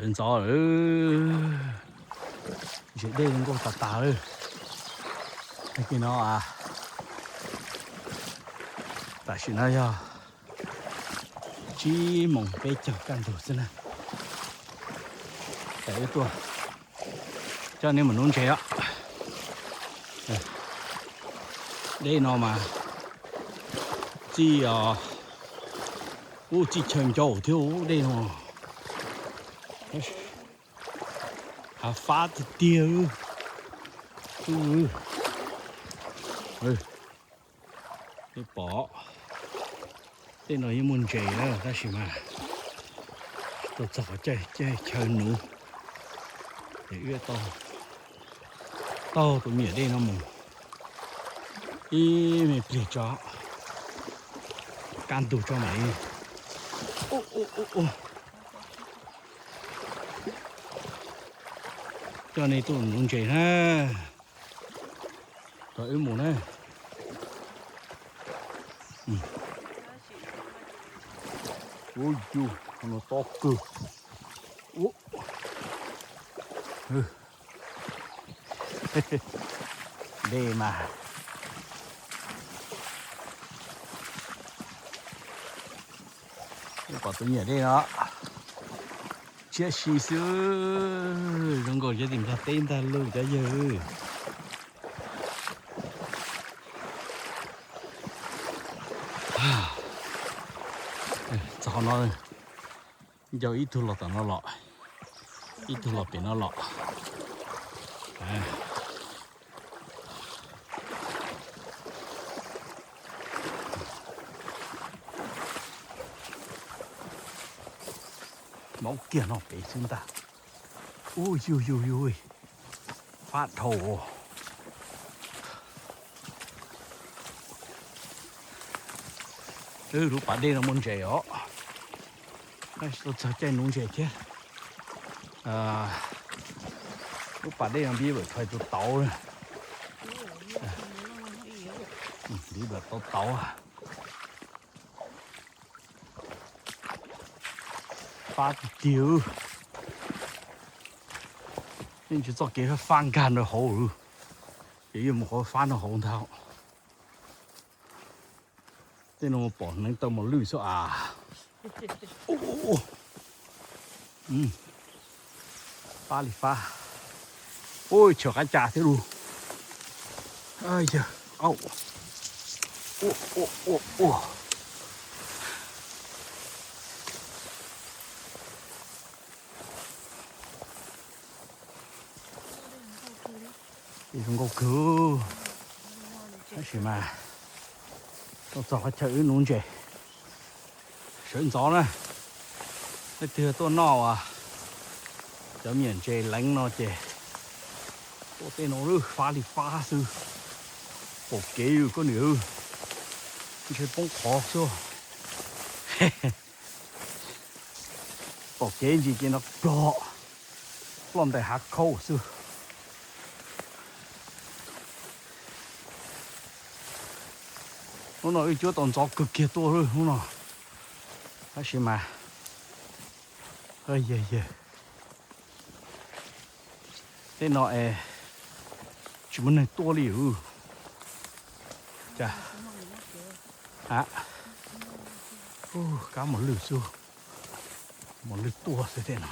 Sawv ntxov lawm, ntses dej zoo nkauj tas tas lawm. Tag kis no, tam sim no yog tsib moos peb caug kaj ntug xwb na. Ces wb tuaj coj nej mus nuv ntses os. Dej no mas txij, ub, txij chaw ncau thiab ub dej no. Hav fab tiag tiag. Tub, nej pom, tej no yeej muaj ntses na tab sis mas tsis tau txog qhov caij chaw nuv. Ces wb taug tus me nyuam dej no mus ib me pliag tso, kaj ntug tso mam li coj nej tuaj nuv ntses na. Rau wb mus na. Ub, yus no tob kawg. Dej mas, pom tus me nyuam dej no, tshiab si xwb, zoo nkaus cov tim Nplog teb ntag lauj cov yawg. Txog qhov no, ncau ib tug los tom no los, ib tug los pem no los. Maub kiag no pem xwb ntag. Ub, yug yug yug, fab dhau. Lub pas dej no muaj ntses os, tab sis tau txog caij nuv ntses thiab. Lub pas dej no npib pem kho tus tauv, npib pem tau tauv. Fab tiag tiag, yeej tsis txoj kev fab nkag nraum hauv, ces yeej mus qhov fab nraum hauv ntag. Tej no pom hneev taw mos lwj xwb as. Fab li fab. Ua chaw qab cas thiab lus. Yawg, au. Ua, ua, ua, ua. Zoo nkauj kawg. Tab sis mas tau txog qhov chaw wb nuv ntses. Sawv ntxov na, leej twg tuaj noj as cov me nyuam ntses leev no ces tuaj tej no lub fab li fab xwb. Pom kev koj niam, ntshe poob qhov xwb. Pom kev ntsis ces no plog, ploj ntais hav khaub xwb. Hnub no wb cuab tau ntxov kawg kiag tuaj lawm hnub no. Tab sis mas, yawg yawg, tej no es tsis muaj neeg tuaj li. Cas, kab mos lwj xwb, mos lwj tuaj xwb tej no.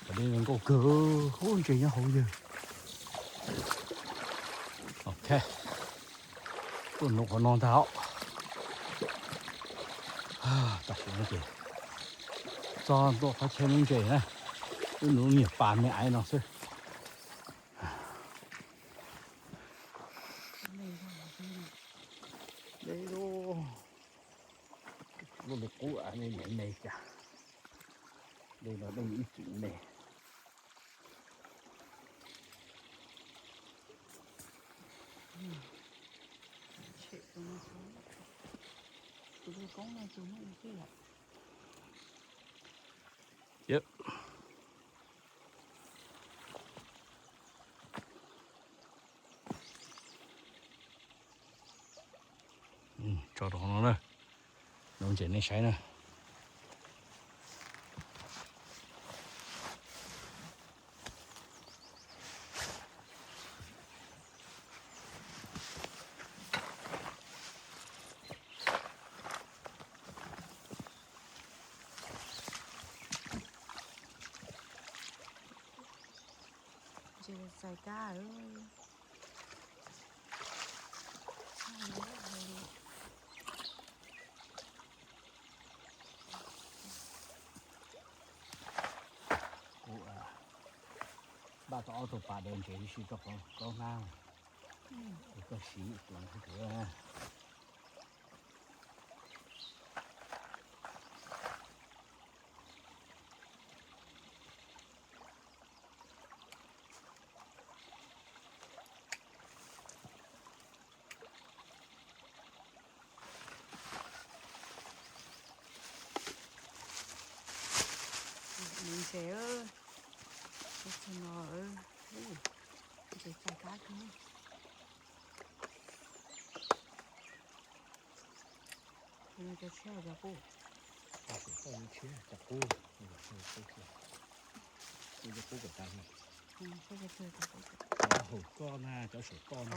Pas dej zoo nkauj kawg, ub ntses nyob hauv yawg. Ok, tuaj nuv qhov no ntag os. Tam sim no ces txog ntua qhov chaw nuv ntses na, wb nuv me nyuam pas me aiv no xwb. Dej loj, loj li qub, me me cas. Dej no dej ib txwm me. Koob no ces muaj ib tij lawm. Yep. Tso rau hauv no na, no ntses nej saib na. Ntses txais kab. Kuv npaj tau ob tug pas daws ntses tib si rau qhov kaub hnab, es koj siv tus ntawd. Ntses, ntses no, ntses txais kab kawg. Cov tshiab cov qub. Cov qub, cov qub kom tas li. Cov hauv koj na, cov saum toj na.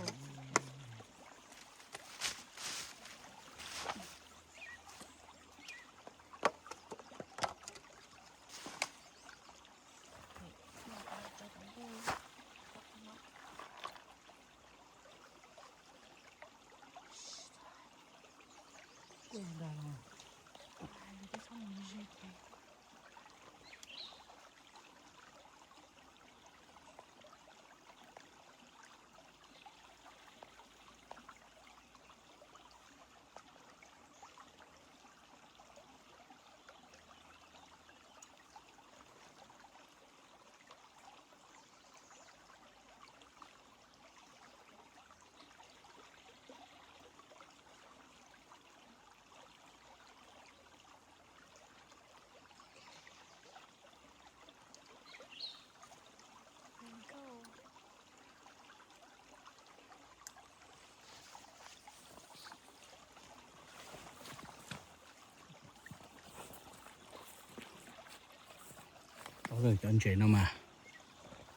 Cov ntses no mas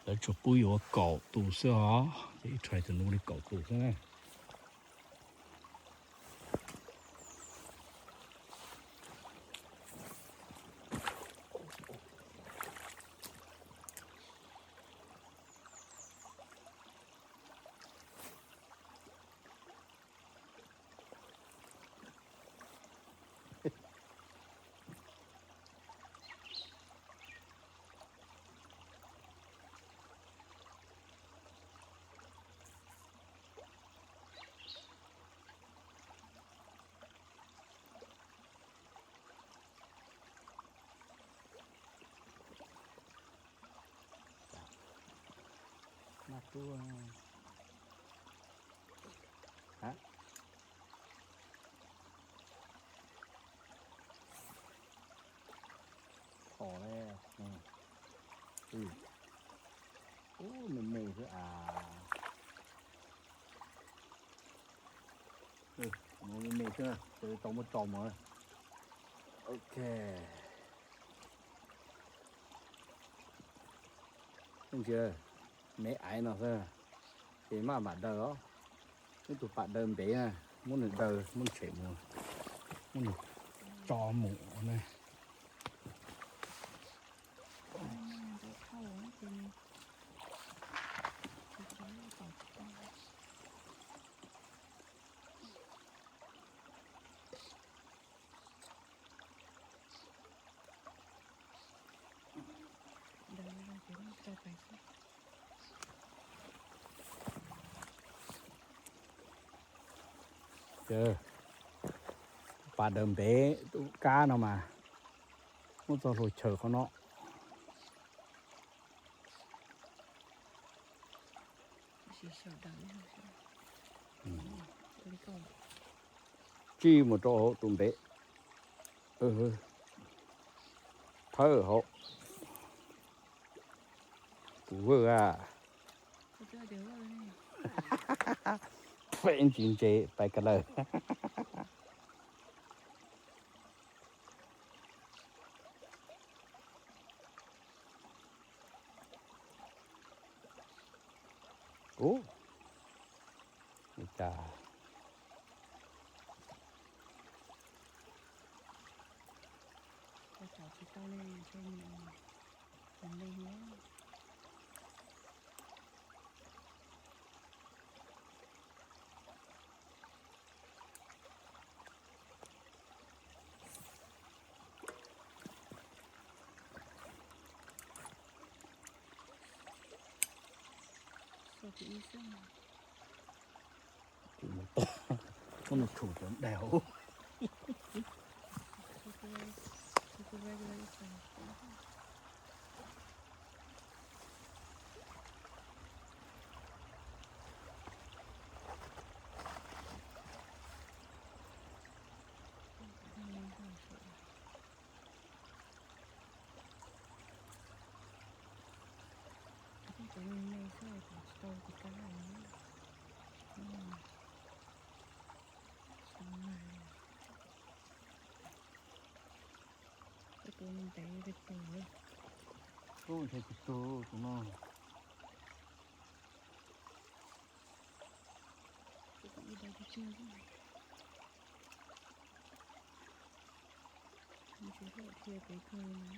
lawv tsuas pub yuav kaum tus xwb os, ces ib txhais tus no li kaum tus xwb na. Maj tub. Thom le. Ub, me me xwb as. Me me xwb, tau muab tso mus. Ok. Ntsia, me aiv no xwb, ces maj mam daws os. Ib tug pas daws npev na, muab nws daws, muab nws tshem mus, muab nws tso mus na. Pas daws npev tus kab no mas muab txog hlua chaw qhov no. Tsij mus rau hauv tus npev. Thawj hauv. Kuv vwj a. Pheej tsis ntse pais ka lawm. Ub, li cas tsis tau ne, ntshe nyiam nws me na. Muab nws thum cov daus. Cov me me xwb, tsis tau tus kab li. Tsis tau mag li. Tus ntev li tus. Ub, ntshe tsis tug tus no. Ib daim tiag tiag xwb. Nws tsis haj dhia pem kawg li na.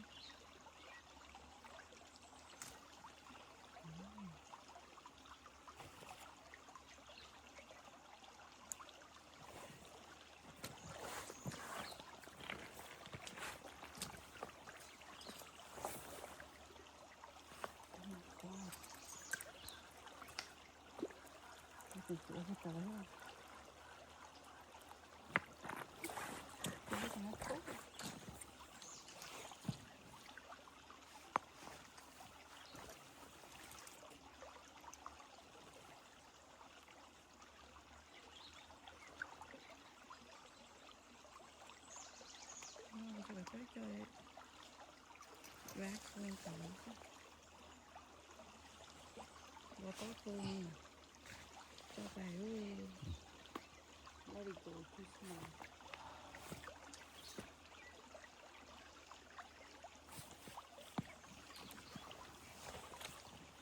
Ua taub tu, tso pais lub loj li tus Christmas.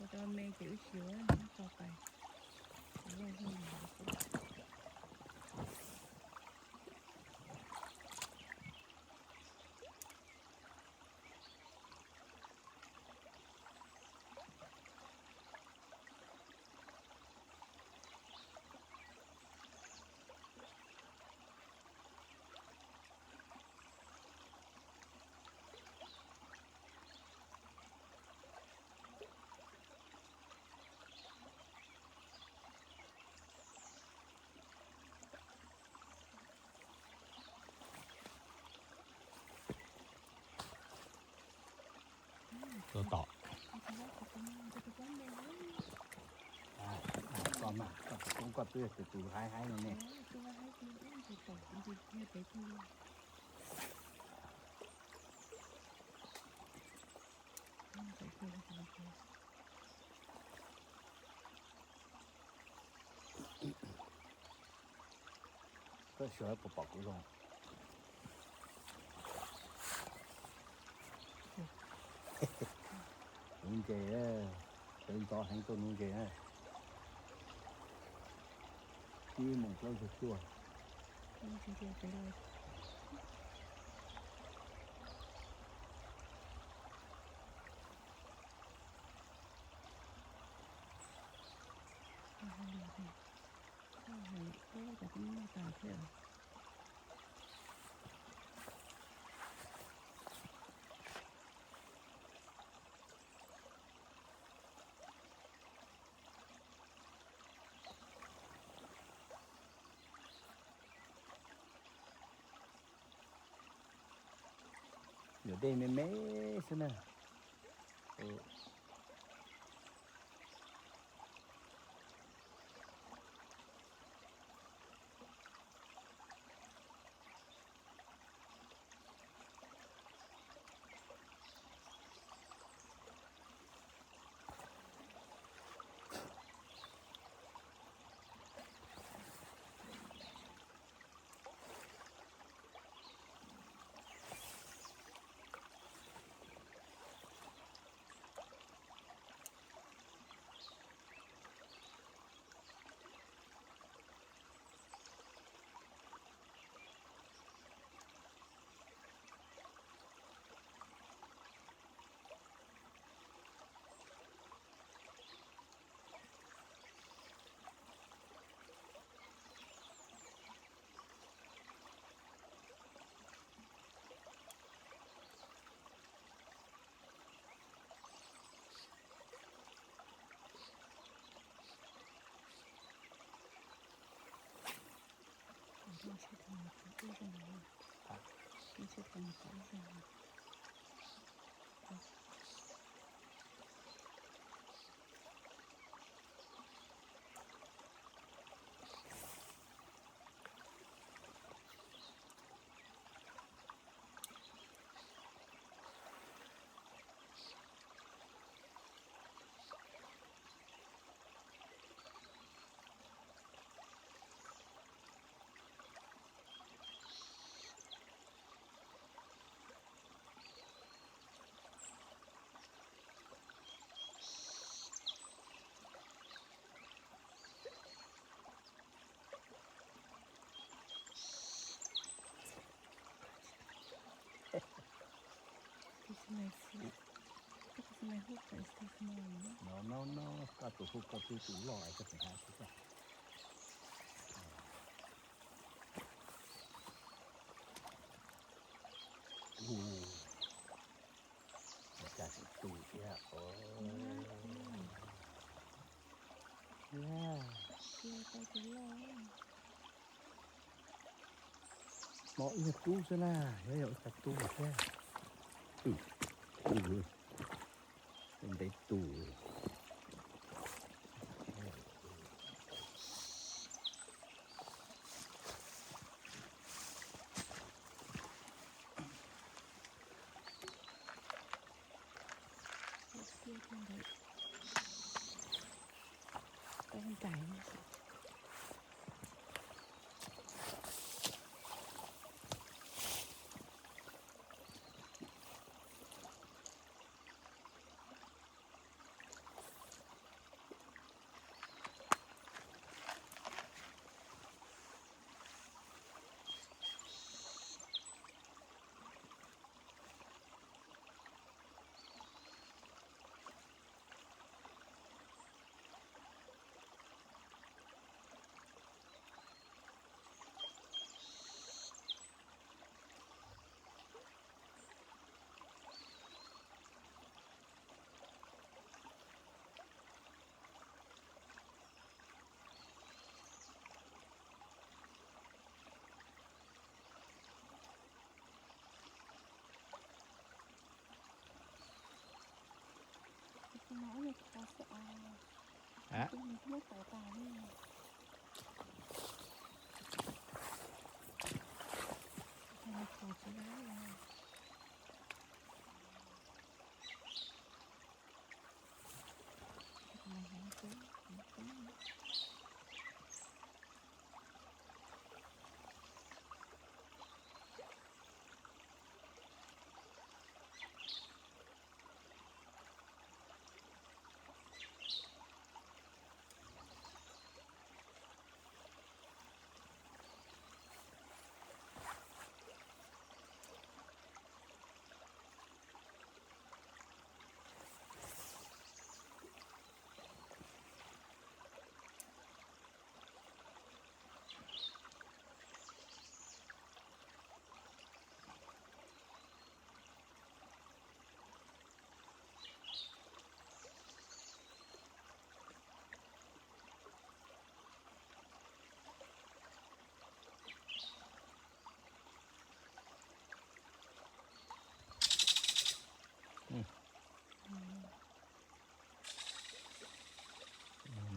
Ua tau me ces wb xyuas tso pais. Tuaj tom. Koj mas, koj puas koob koj twb yog tus haib haib no ne. Koj xyuas puas pom kuv zoo? Nuv ntses, peb ntxov heev tuaj nuv ntses na. Ib moos plaub caug cuaj. Cov twb muaj tas thiab. Yuav dej me me xwb na. No, no, no, koj tus hu koj twb tus loj es koj tseem hais xwb. Ua cas tsis tu thiab. Hmo ib nyuag rub xwb na, yog yog ua cas tu thiab. Ntev tus.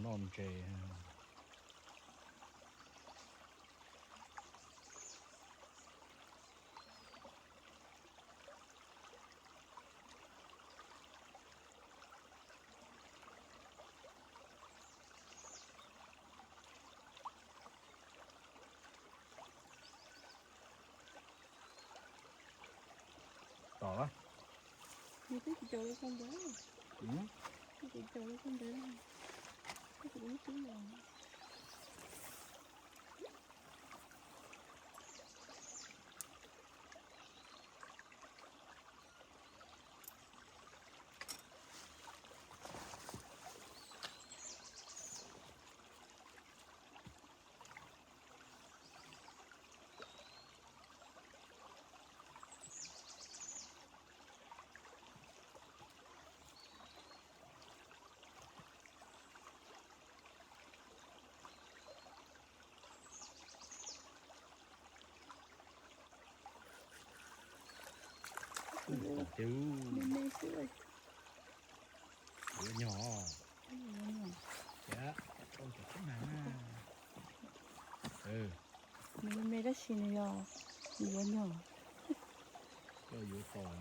Noj ntses. Tom a. Nws twb tsis caum lawv tau ntawd. Nws tsis caum lawv tau ntawd. Twb tsis ib tub los. Ub, tom tiag. Me me xwb. Yuav nyog. Yuav nyog. Tias, ua cov tib na. Me me tab sis nws yog, nws yuav nyog. Koj yuav tos.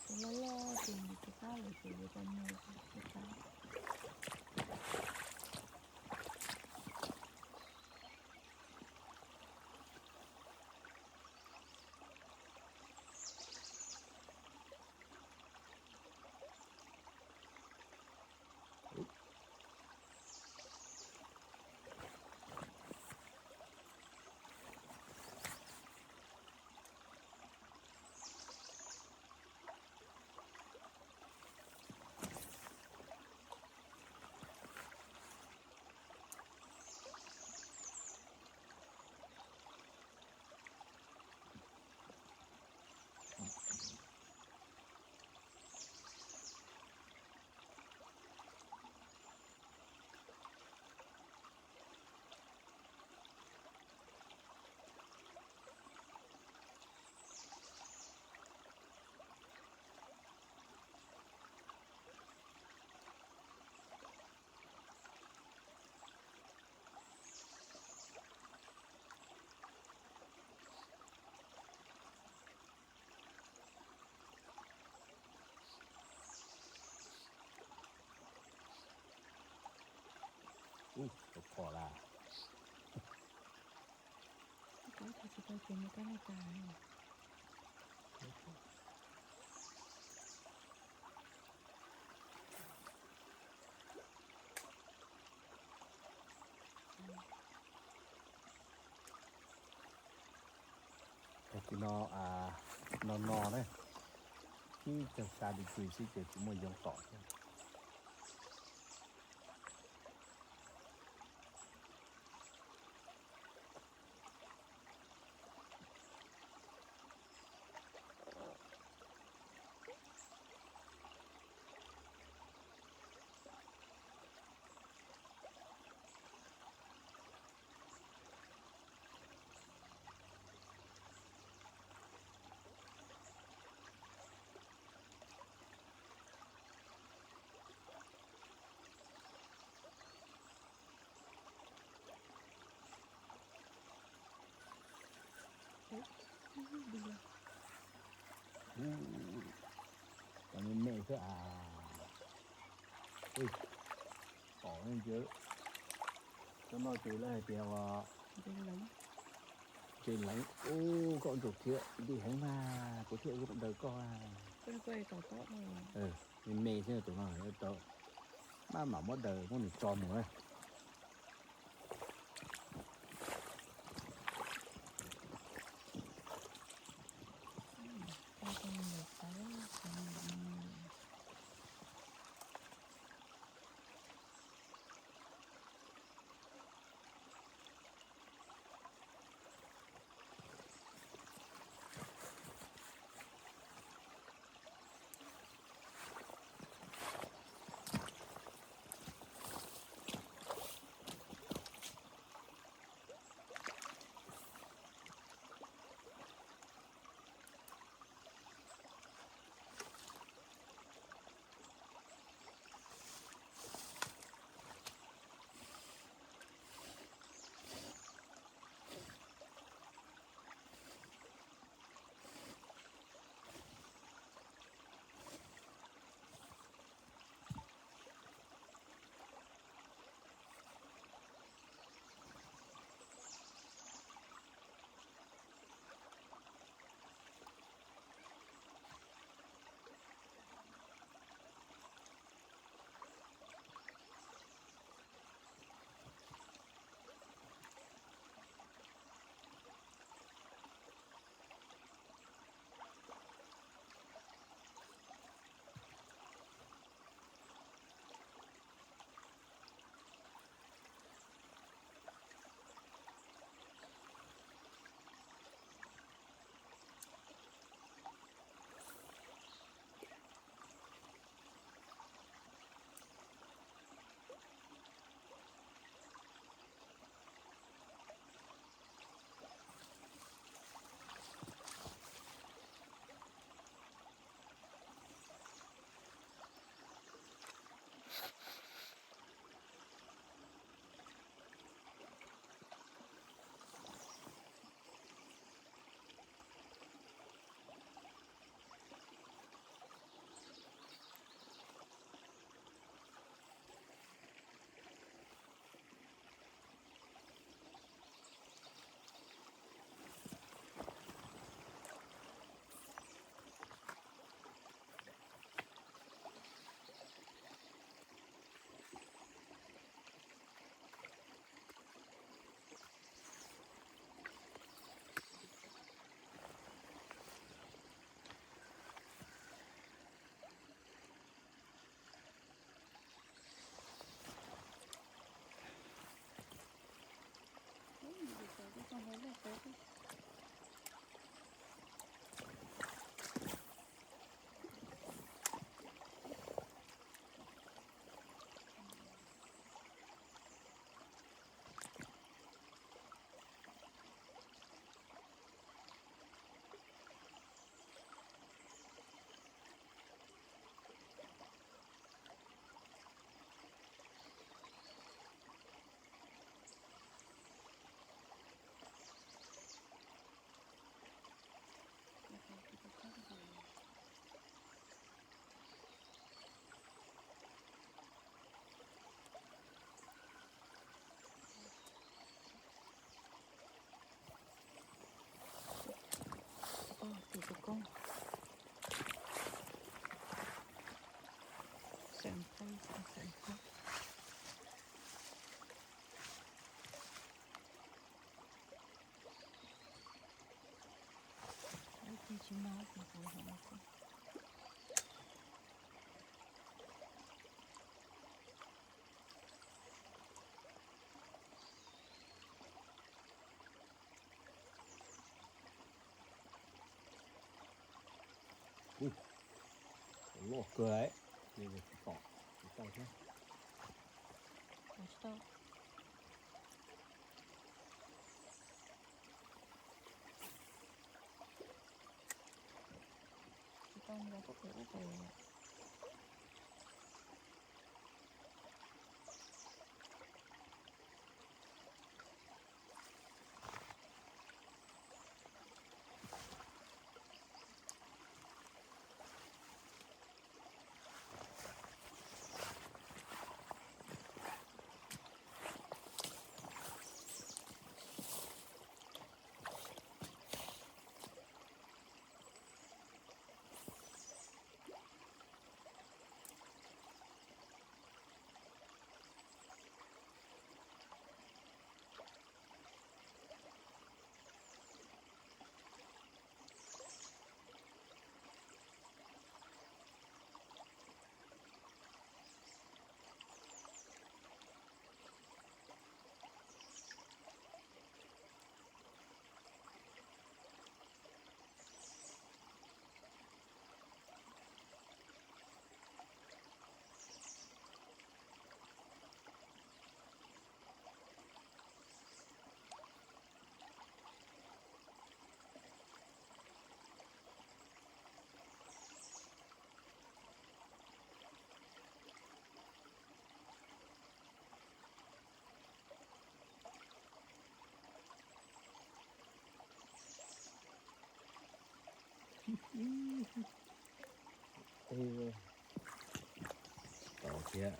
Tus loj loj ces nws tus qab lawm ces yuav tau mus tus qab. Ub, tau phom lawm. Kab tsis tau ces mus kab laj tas. Tag kis no, no no na, ib tag sa di plis xwb ces kuv muaj yoov tom thiab. Cov me me xwb as. Tom ne ces, cov no ces lawv hais tias ua ntses leev. Ub, koj ua ntsaum kiag dim heev mas kuv thiaj ua zoo daws koj. Me me xwb tus no, maj mam muab daws muab nws tso mus na. Ib tug tsis mag tus puv hauv no xwb. Ub, loj kawg, tsis tom, tsis tau thiab. Tsis tau. Tsis tau, nrad tuaj pem ub pem. Tau thiab.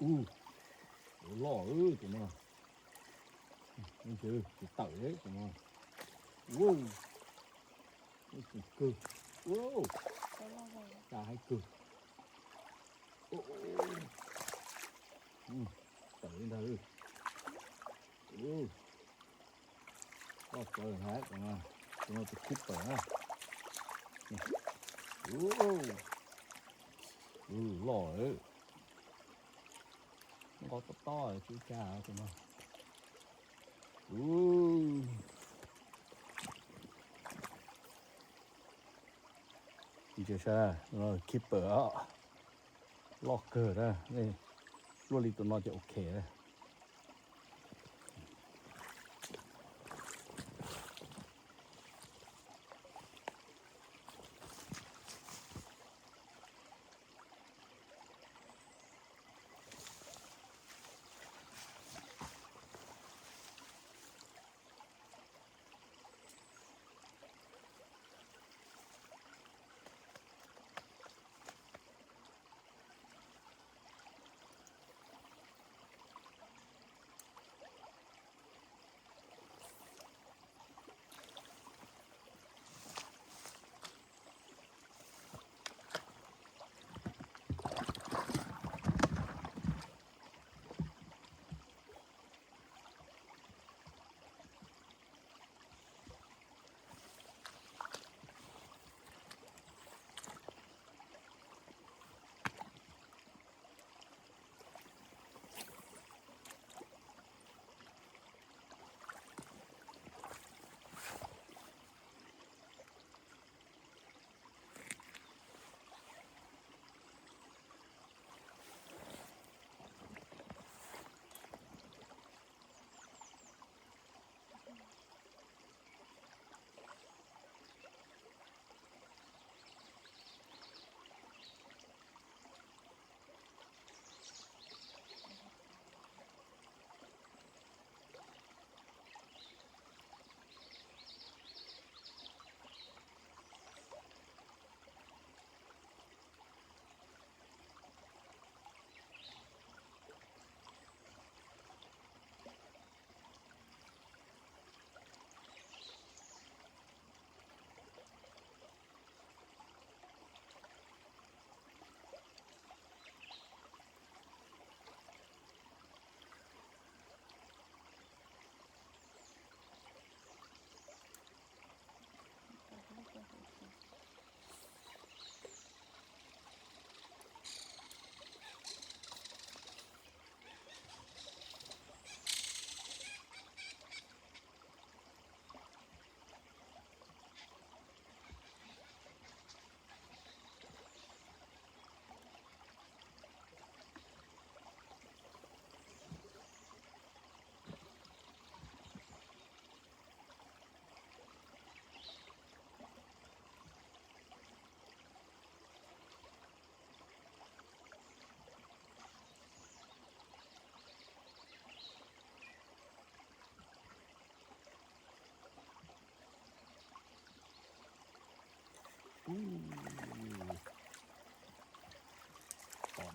Ub, loj tus no. Tsis tawm tus no. Ub, kawg. Ub, tau haib kawg. Tawm li ntag. Loj kawg hab tus no, tus no tus keeper na. Loj lawm. Nqo tob tob tsis ua cas tus no. Ntsia saib, keeper os, loj kawg na, nej luaj li tus no ces ok na.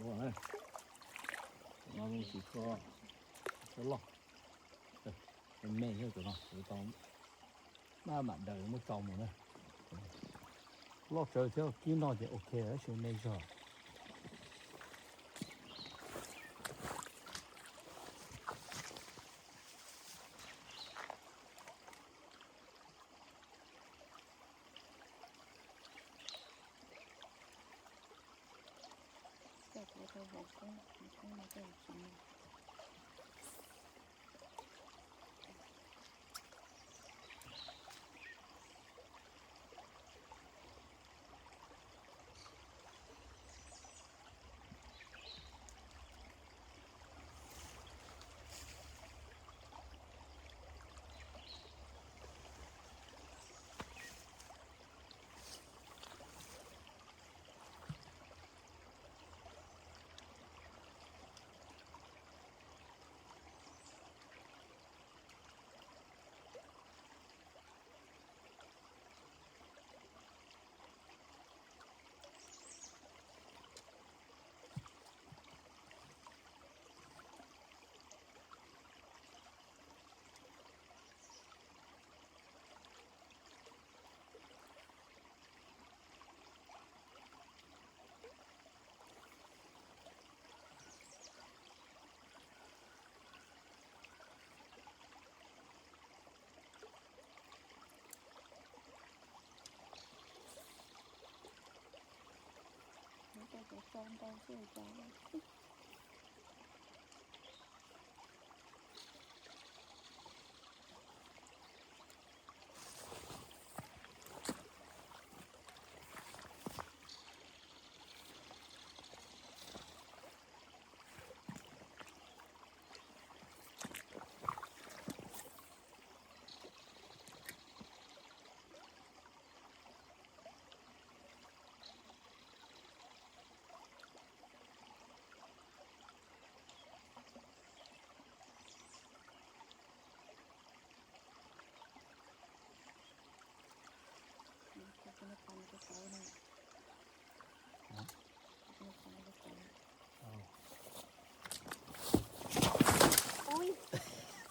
Ua na, no tsis tshua, tshua loj, me me xwb tus no, tau maj mam daws muab tso mus na. Loj tsawv thiab kib noj ces ok lawm, tab sis me zog. Coj kuv rau hauv koob, hauv koob no coj tsis muaj. Cov tso ntau xwb cas.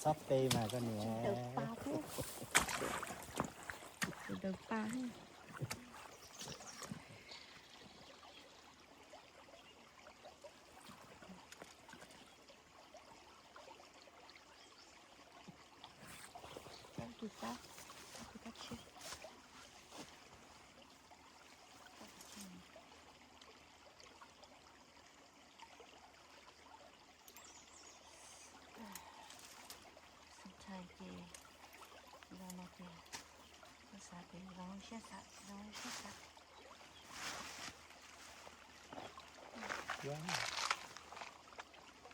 Txhob pe mas koj niam. Tsis daws pa thiab. Tsis daws pa thiab. Tus kab, tus kab tshiab. Sometimes ces zoo no ces, xav tias zoo siab xav, zoo siab xav.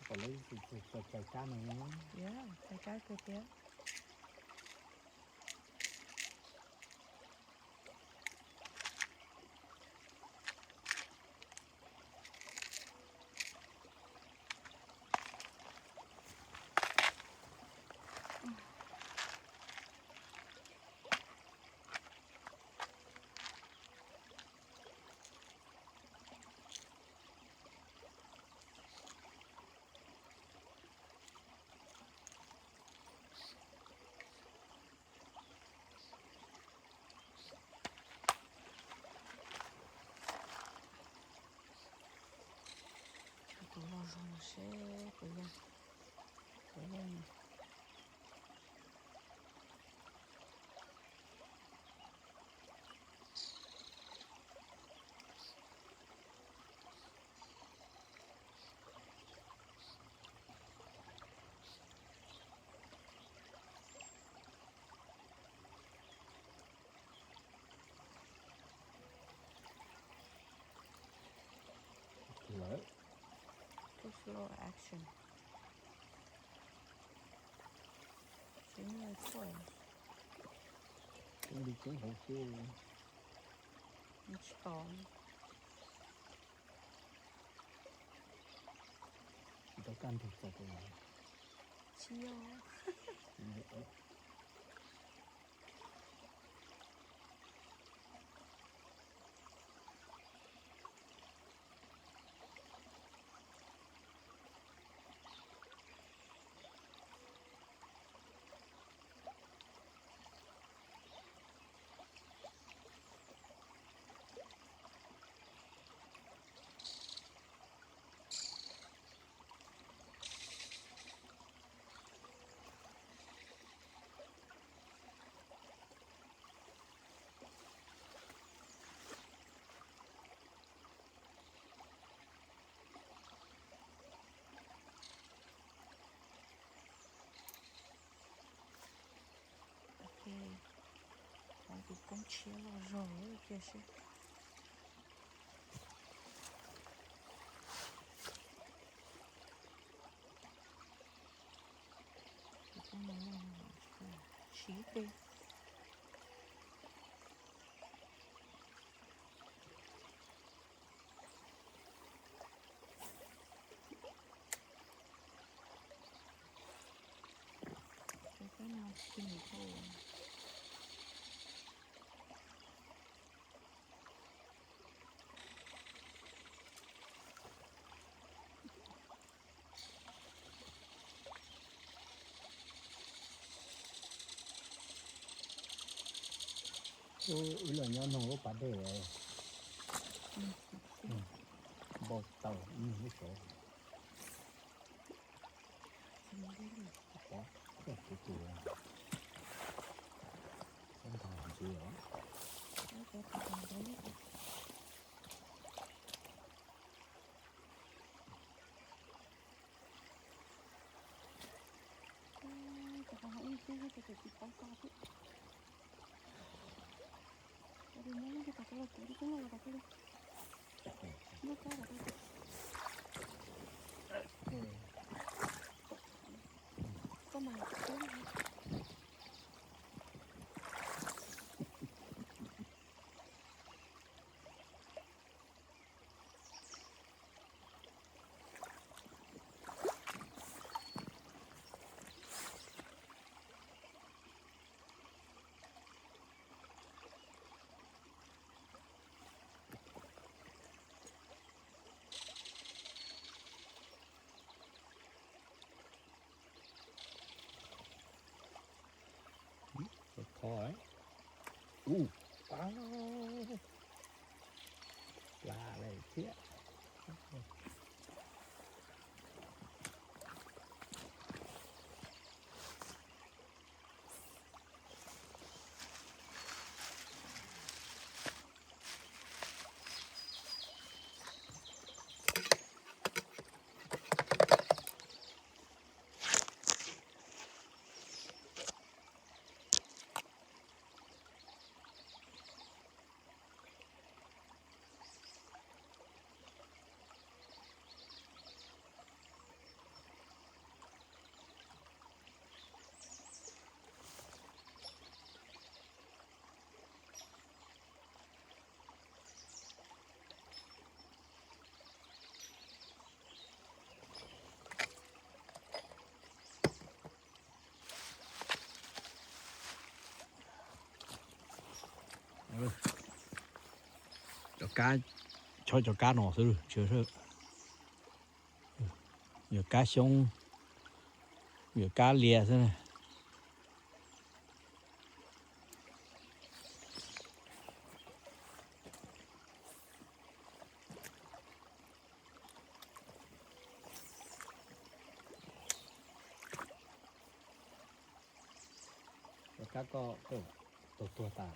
Kom lawv txais kab no, txais kab kawg thiab. Tus loj zoo seb puas yog, puas yog. Lawm. Too slow action. Tsis muaj tshuaj. Li coob hauv xwb. Tsis pom. Tsis tau kaj ntug txog tus no. Tsis yog. Tshiab los zog lawm kiag seb. Siv tej. Cov kab no tsis mus dhau. Wb los nyob noog lub pas dej npau taws ib lub saud. Pov thiaj kuv tus sab nthos ntsis os. Kho, ua, plas lawm thiab. Cov kab, chob cov kab no xwb, yog kab xyoob, yog kab lias xwb na. Cov kab ko tuag tuag tas.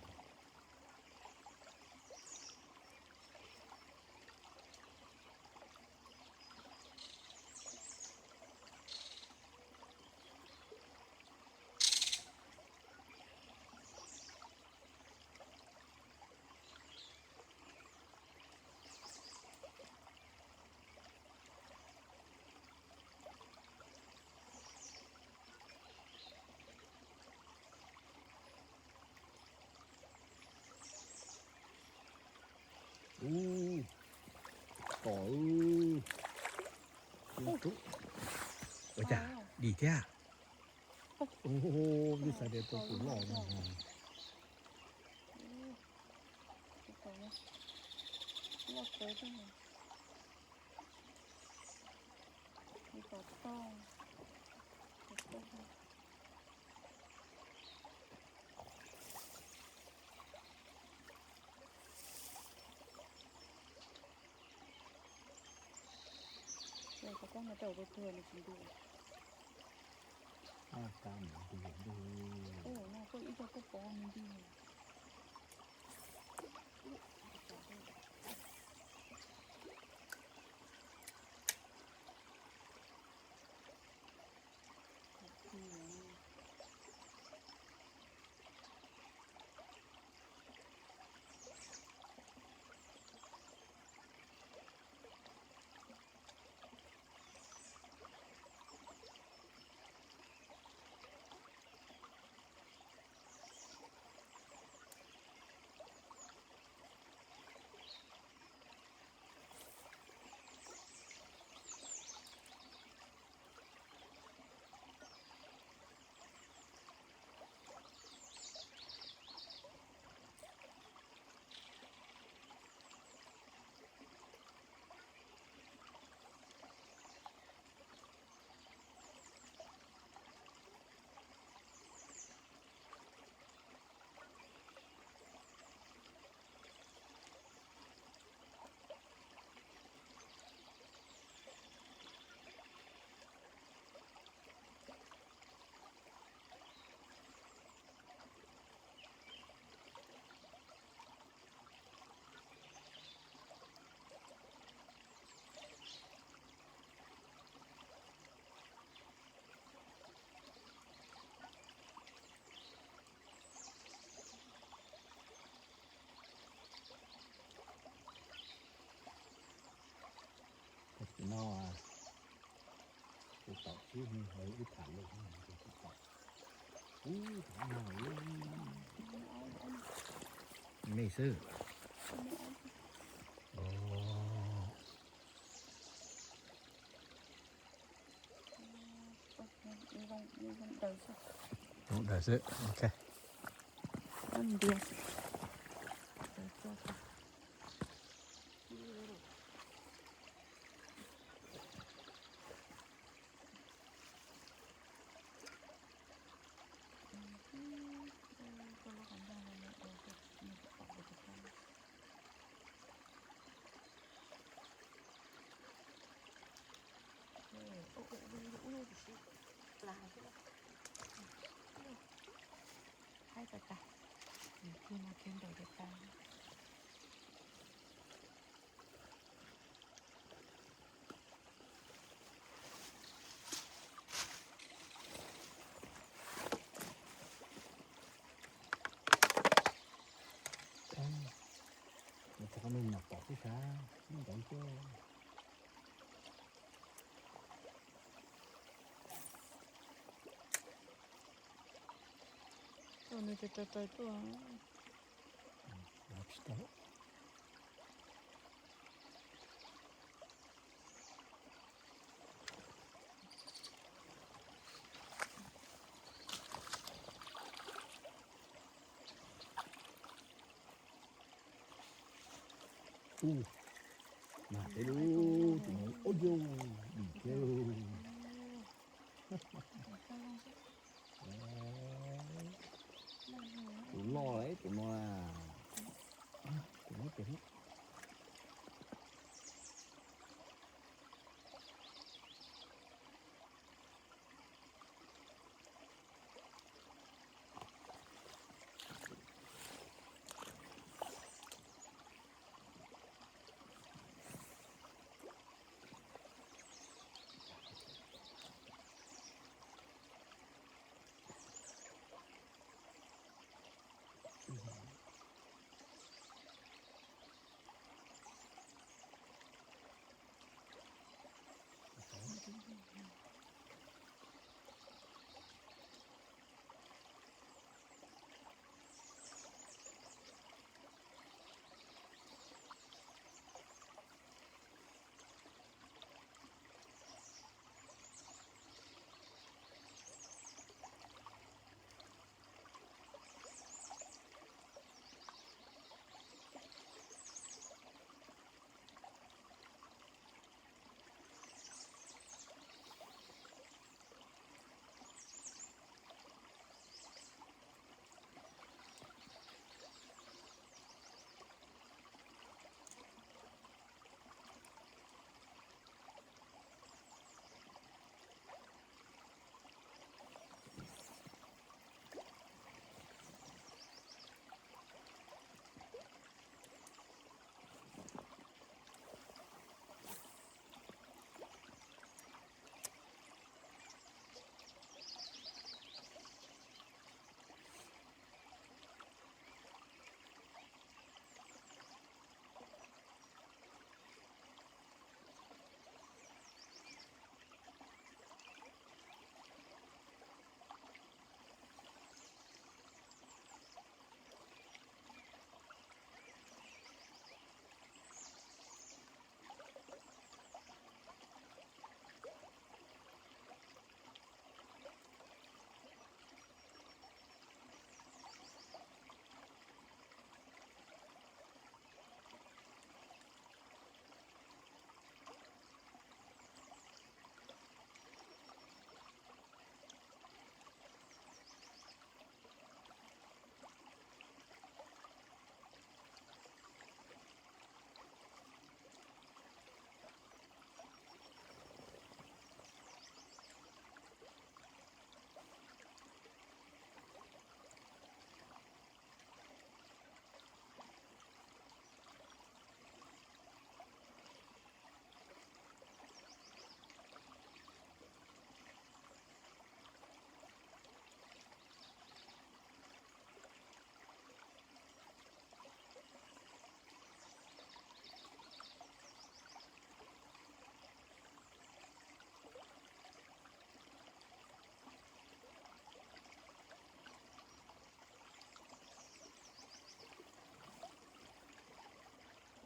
Ub, tom, ub, ub, ua cas dim thiab. Ub, twb xav tias tau tus loj no. Cov kab no rau ua tuag nws tsis nti. Kab no nti nti. Ub, no kuj ib co kuj pov nws nti. No, tus tom xwb, ib tham lus tus tom. Ub, no, me xwb. Ov. Zoo daws xwb, ok. Haib tas tas, kiag no kiag nraum ces tas. Nws txog qhov me nyuam pom xwb sas, nyob ntawd xwb. Nws rais rais tuaj. Ub, mag peb lub, tus no, ub, yus dim kiag lub. Tus loj lawm tus no. Tus no tes